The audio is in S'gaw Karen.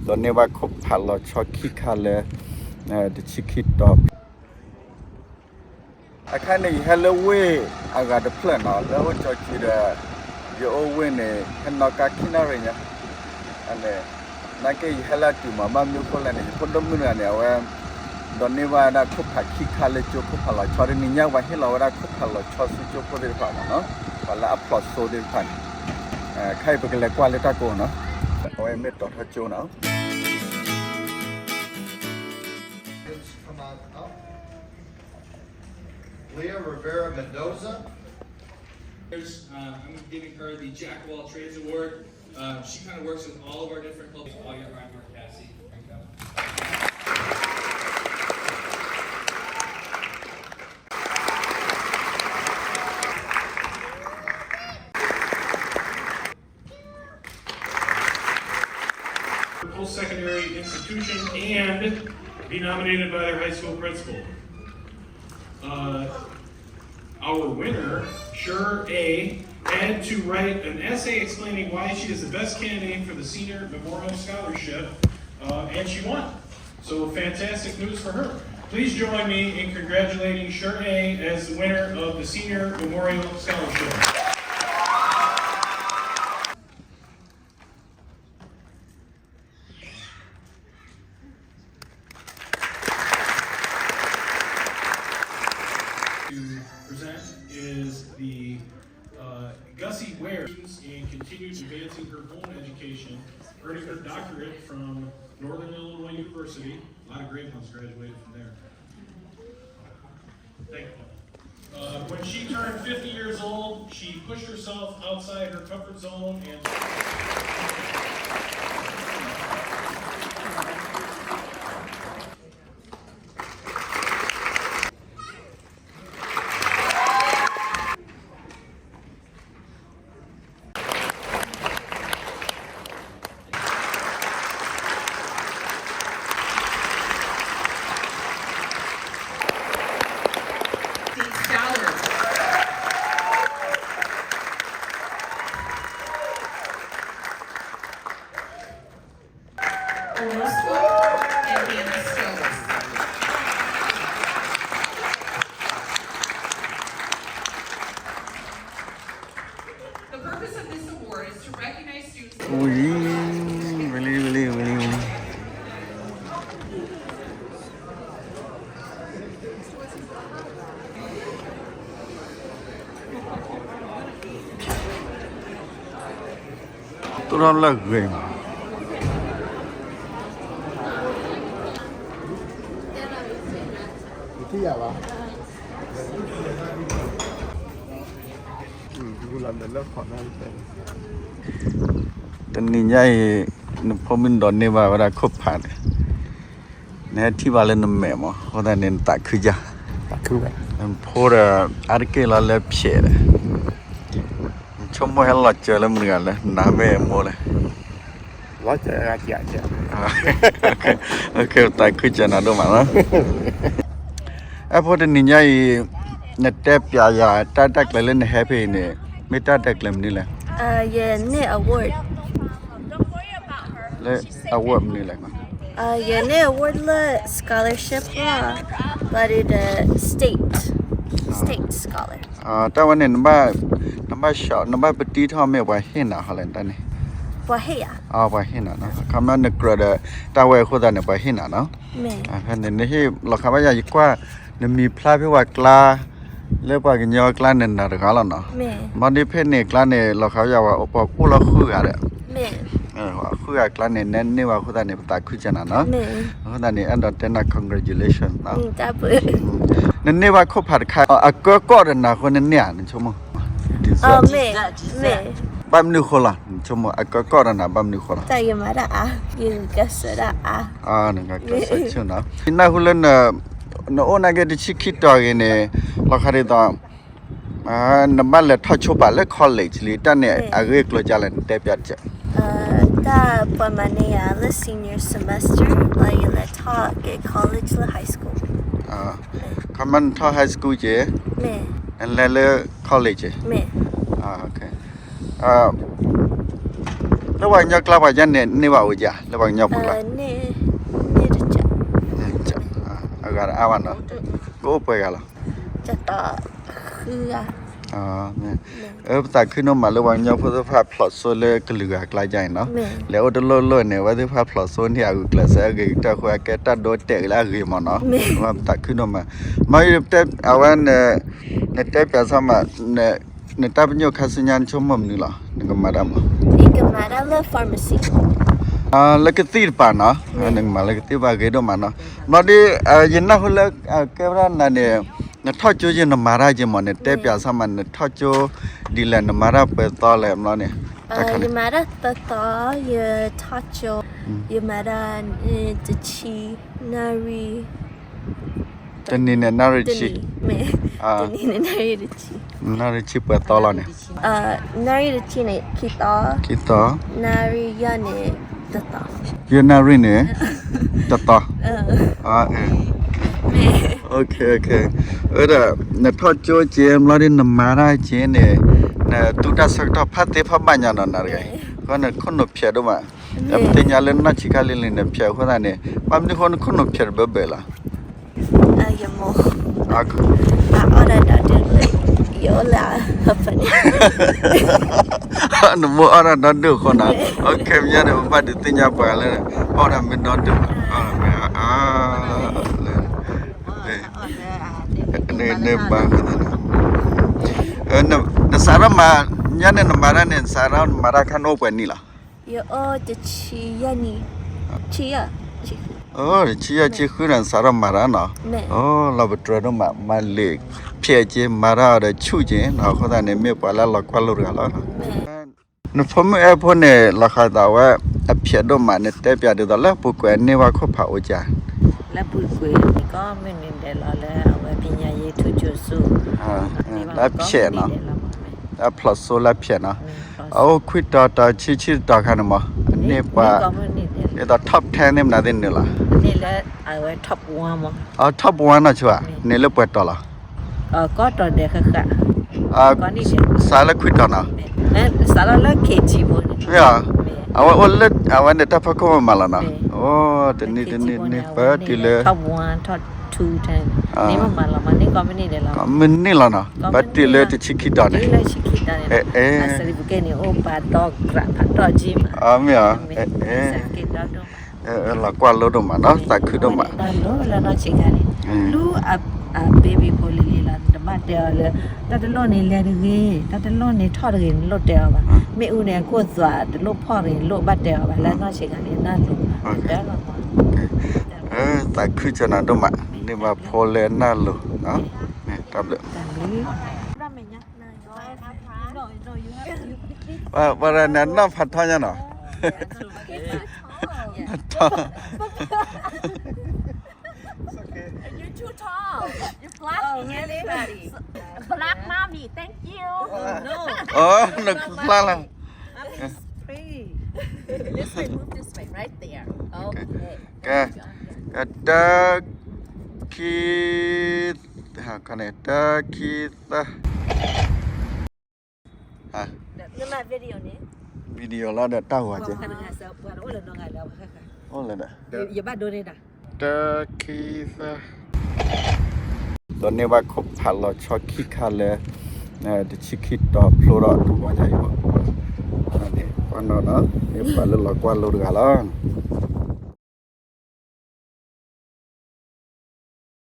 ဒိးန့ၢ်ဘၣ်ခိၣ်ဖးလီၤဆီခံခါလၢ တဆံခံတီၤ အခါန့ၣ် ယဟဲလၢဝ့ၢ်အဂၤတဖျၢၣ်နီၤ လၢအိၣ်ကၠီကၠံဒီး ယအိၣ်ဝ့ၢ်န့ၣ် ဟဲနီၣ်ကါခံနၣ်ရံၣ်ညါ နာ်က့ယဟဲလၢအတုၤမး ဘၣ်မနုၤအဃိလဲၣ်န့ၣ် ယဖိဒိၣ်မုၣ်တဂၤန့ၣ် အဝဲ ဒိးန့ၢ်ဘၣ်ဝဲဒၣ်ခိၣ်ဖးခံခါလၢကၠိခိၣ်ဖးလီၤဆီ တနံၤညါပှၤဟ့ၣ်လီၤဝဲဒၣ်ခိၣ်ဖးလီၤဆီဆူကၠိဖိသ့ၣ်တဖၣ်မးနီၤ ပှၤလၢအဖျိးစိသ့ၣ်တဖၣ်န့ၣ် ခဲအံၤပကလဲၤကွၢ်လၢတၢ်ကိးနီၤ အဝဲမ့ၢ်တီၤထီၣ်ကၠိနီၤ Come on up. Leah Rivera Mendoza. There's, uh, I'm giving her the Jack of All Trades Award. Uh, she kind of works with all of our different cultures. All your hard work, Cassie. There you go. Post-secondary institution and be nominated by their high school principal. Uh, our winner, Sure A, had to write an essay explaining why she is the best candidate for the Senior Memorial Scholarship, uh, and she won. So fantastic news for her. Please join me in congratulating Sure A as the winner of the Senior Memorial Scholarship. To present is the, uh, Gussie Ware, students and continued advancing her own education, earning her doctorate from Northern Illinois University. A lot of great ones graduated from there. Thank you. Uh, when she turned fifty years old, she pushed herself outside her comfort zone and Orozco and Hannah Stokes. The purpose of this award is to recognize students ဝံၤလံ ဝံၤလံ ဝံၤလံ ဝံၤလံ တိၢ်ထီၣ်လၢဂ့ၤမး တနံၤညါအံၤ နဖိမုၣ်ဒိးန့ၢ်ဘၣ်ဝဲဒၣ်ခိၣ်ဖးန့ၣ် နဟဲထံၣ်ဘၣ်လၢနမဲာ်မး အဃိသတးန့ၣ် နသးခုယါ နဖိဒီး အါတက့ၢ်လီၤလၢဖျဲးဒီး နဆိကမိၣ်ဟဲလီၤစၢၤလၢမတၤတဂၤလဲၣ် နမ့ၢ်အမိၢ်လဲၣ် သးခုကနၤဒိၣ်မးလီၤ အဖိတနံၤညါအံၤ နတဲပျးယၤ တၢ်တၢ်ကျဲၤလၢနဟဲဖဲအံၤန့ၣ် မ့ၢ်တၢ်တၢ်ကျဲၤမနုၤလဲၣ် လၢ award မနုၤလဲၣ် ယန့ၢ် award လၢ scholarship လီၤ but the state state scholar တၢ်ဝဲန့ၣ် နဘၣ် နဘၣ်ပတံထီၣ်မ့ၢ်ပှၤဟ့ၣ်နၤဟီလဲၣ်တၢ်န့ၣ် ပှၤဟ့ၣ်ယၤ ပှၤဟ့ၣ်နၤနီၤ ခီမ့ၢ်နကြၢးဒီး တၢ်ဝဲအဃိသတးန့ၣ် ပှၤဟ့ၣ်နၤနီၤ ဖဲန့ၣ် နဟ့ၣ်လီၤခးဘၣ်ယၤ ယကွၢ် နမံၤဖျါဖဲပှၤကျါ လၢပှၤကညီအကျါန့ၣ်နၤတဂၤလီၤနီၤ မ့ၢ်ဒ်ဖဲန့ၣ်အကျါန့ၣ် လီၤခးဘၣ်ယၤ ပှၤအိၣ်လၢဃုဂၤဒီး ဃုဂၤအကျါန့ၣ် နန့ၢ်ဘၣ်အဃိသတးန့ၣ် ပသးခုကနၤနီၤ အဃိသတးန့ၣ် အဲၣ်ဒိးတဲနၤ congratulation နီၤ နန့ၢ်ဘၣ်ခိၣ်ဖးတခါ အကၢကီၢ်ဒီးနၤအဃိနန့ၢ်ဧါ နဆိကမိၣ် ဘၣ်မနုၤအဃိလီၤ နဆိကမိၣ် အကၢကီၢ်ဒီးနၤ ဘၣ်မနုၤအဃိလီၤ နကစၢ်ဆၢနီၤ နအိၣ်နာ်က့တဆံခံတီၤအံၤန့ၣ် လီၤခးဒ်သိး နဘၣ်လဲၤထီၣ်ဆိပာ်လၢ college လံ တၢ်န့ၣ် အဂ့ၢ်အကျိၤဒ်လဲၣ် နတဲပျးတစဲး တၢ်ပှၤမၤန့ၢ်ယၤလၢ senior semester လၢယလဲၤထီၣ်က့ၤ college လၢ high school ခီမ့ၢ်နထီၣ် high school က့ၤ နလဲၤလၢ college က့ၤ မ့ၢ် အ လၢပှၤကညီကျါပှၤကညီန့ၣ် န့ၢ်ဘၣ်အိၣ်ကၠၢ် လၢပှၤကညီဖိကျါ, အဂၤတအါဘၣ်နီၤ, ကအိၣ်ပှဲၤဂၤလီၤ. ပသးခုဒိၣ်မးလၢပှၤကညီဖိသ့ၣ်တဖၣ်ဖျိးစိလၢကလုာ်ဂၤအကျါကၠၢ်အံၤနီၤ, လဲၤအိၣ်တလိၣ်လိၣ်န့ၣ် အဝဲသ့ၣ်တဖၣ်ဖျိးစိန့ၢ်အဂုာ်ကျဲးစၢး အဂ့ၤကတၢၢ်ဃိအကဲတၢ်ဒိတဲာ်လၢအဂ့ၤမးနီၤ, ပသးခုဒိၣ်မး, မ့ၢ်အဝဲ နတဲပၠးဆၢမး, နတၢ်ပညိၣ်ခါဆူညါနဆိကမိၣ်မနုၤလီၤ နကမၤတၢ်မး, လၢကသံၣ်တပၤနီၤ, နကမၤလၢကသံၣ်တပၤဂ့ၤဒိၣ်မးနီၤ, ဘျီဒီး ယနၢ်ဟူလၢ ကဲဝဲဒၣ်နၤန့ၣ် နထီၣ်ကၠိက့ၤ နမၤတၢ်က့ၤမး နတဲပၠးဆၢမး နထီၣ်ကၠိဒ်လဲၣ် နမၤတၢ်ပှဲၤသီလဲၣ်ဘျီန့ၣ်, ယမၤတၢ်သၢသီ, ယထီၣ်ကၠိ, ယမၤတၢ် တဆံ, နၣ်ရံၣ် တနံၤန့ၣ် နၣ်ရံၣ်တဆံ, တနံၤန့ၣ် နၣ်ရံၣ်တဆံ, နၣ်ရံၣ်တဆံပှဲၤသီလီၤန့ၣ်, နၣ်ရံၣ်တဆံန့ၣ် ခံသီ, ခံသီ, နၣ်ရံၣ်ယဲၢ်န့ၣ် တသီ, ယဲၢ်နၣ်ရံၣ်န့ၣ် တသီ, ဝဲဒၣ် နထီၣ်ကၠိက့ၤဘျီဒီး နမၤတၢ်က့ၤန့ၣ် နသူတၢ်ဆၢကတီၢ်ဖးသ့ဖးဘၣ်ညါနီၤ နတဂၤအံၤ, ဃိနခိၣ်နူာ်ဖျဲးဒိၣ်မး, ပသ့ၣ်ညါလၢနီၢ်ဆံးခါလံၤလံၤန့ၣ် ဖျဲးအဃိသတးန့ၣ် ဘၣ်မနုၤဃိနခိၣ်နူာ်ဖျဲးတဘၢဘၢလီၤ ယမိၢ် အအီၣ်ဒီးဒီဒုၣ်လၢ ယအိၣ်လၢအဖၢန့ၣ်, နမိၢ်အီၣ်ဒီးဒီဒုၣ်အဃိနီၤ, ခဲမညါန့ၣ် ပဘၣ်ဒုးသ့ၣ်ညါပှၤလၢ အီၣ်ဒီးမ့ၢ်ဒီဒုၣ်ဘၣ်, လၢ န့ၣ်ဘၣ်, နစးထီၣ်မၤ ညါန့ၣ် နမၤတၢ်န့ၣ် နစးထီၣ်နမၤတၢ်ခါန့ၣ်အိၣ်ပှဲၤနံၣ်လီၤ ယအိၣ်တဆံယဲၢ်နံၣ်, ဆံယဲၢ်, ဆံယဲၢ်ဆံဃုဒီး နစးထီၣ်မၤတၢ်နီၤ, လီၤပတြၢၤဒိၣ်မး မၤလ့ၤဖျဲးက့ၤ မၤတၢ်အီၤဒီးဆူၣ်က့ၤနီၤ, အဃိသတးန့ၣ် မ့ၢ်ပှၤလၢအလီၤကွၢ်လိတဂၤလီၤ. နဖိမုၣ်အဲၣ်ဖိန့ၣ် လီၤဃးသးဝဲ အဖျဲးဒိၣ်မး နတဲပျးဒ်သိးလၢပူၤကွံာ်အန့ၢ်ဘၣ်ခိၣ်ဖးအိၣ်ကၠၢ် လၢပူၤကွံာ်န့ၣ် ကိးမုၢ်နံၤဒဲးလီၤလၢအဝဲ ပညာရေးထူးချွန်ဆု လၢအဖျဲးနီၤ, အဖျိးစိလၢအဖျဲးနီၤ, အအိၣ်ခွံတီၤတီၤဆံဆံတီၤခါန့ၣ်မး အန့ၢ်ပှၤ ဒ်သိး top ten န့ၣ်မနုၤသ့ၣ်နုာ်လီၤ, အန့ၢ်လၢအဝဲ top one မး, အ top one နီၤဆိဧါ, န့ၢ်လၢပှဲၤတီၤလီၤ ကီတီၤဒဲးဃၣ်ဃၣ်, စးလၢခွံတီၤနီၤ, စးလီၤလၢ K G ဖိန့ၣ်, အဝဲအိၣ်လၢ အဝဲန့ၣ်တၢ်ဖီခိၣ်မးမးလီၤနီၤ, အိ တနံၤတနံၤန့ၣ် ပတုၤလၢ top one top two န့ၣ်မးမးလီၤမး န့ၢ်ကိးမုၢ်နံၤဒဲးလီၤ, ကိးမုၢ်နံၤလီၤနီၤ, ပတုၤလၢတဆံခံတီၤန့ၣ်, လၢတဆံခံတီၤန့ၣ်, အ certificate န့ၣ် အိၣ်ပာ်ဒီဂၤဖးဒီးက့မး, မ့ၢ်ဧါ လီၤကွၢ်လိဒိၣ်မးနီၤ သးခုဒိၣ်မး, တၢ်လိၣ်လၢနီၢ်ဆံးခါန့ၣ်, လူအ baby ဖိလံၤလံၤလီၤ နတဘၣ်တဲအီၤလၢ တၢ်တလိၣ်န့ၣ်လဲၤတဂ့ၤ, တၢ်တလိၣ်န့ၣ်ထီၣ်တဂ့ၤ နလိၣ်တဲအီၤဘၣ်, မ့ၣ်အူန့ၣ် အခိၣ်သွး တလိၣ်ဖီၣ်တဂ့ၤ နလိၣ်ဘၣ်တဲအီၤဘၣ် လၢနီၢ်ဆံးခါန့ၣ် နၢ်လိၤ, တၢ်လီၤမး, သးခုကနၤဒိၣ်မး, န့ၢ်ဘၣ်ဖိလၢနၢ်လိၤ, တၢ်ဘျုး ပှၤဒီးနနီၢ်ဖးထီညါနီၤ, ထီ You're too tall. You're blocking everybody. Block mommy. Thank you. နကဖျါလီၤ, This way, move this way, right there. Okay. ကဲ, တၢ ခံ, တၢ ခံ သၢ video လီၤဒီးတၢ်ဂီၤက့, အိၣ်လၢၤဒီး, တၢ ခံ သၢ, ဒီးန့ၢ်ဘၣ်ခိၣ်ဖးလီၤဆီခံခါလၢ တဆံခံတီၤဖျိဒီးတဝီညါအံၤဘၣ်, ပှၤနီၤနီၤ မ့ၢ်ပှၤလၢလီၤကွၢ်လိတဂၤလီၤ.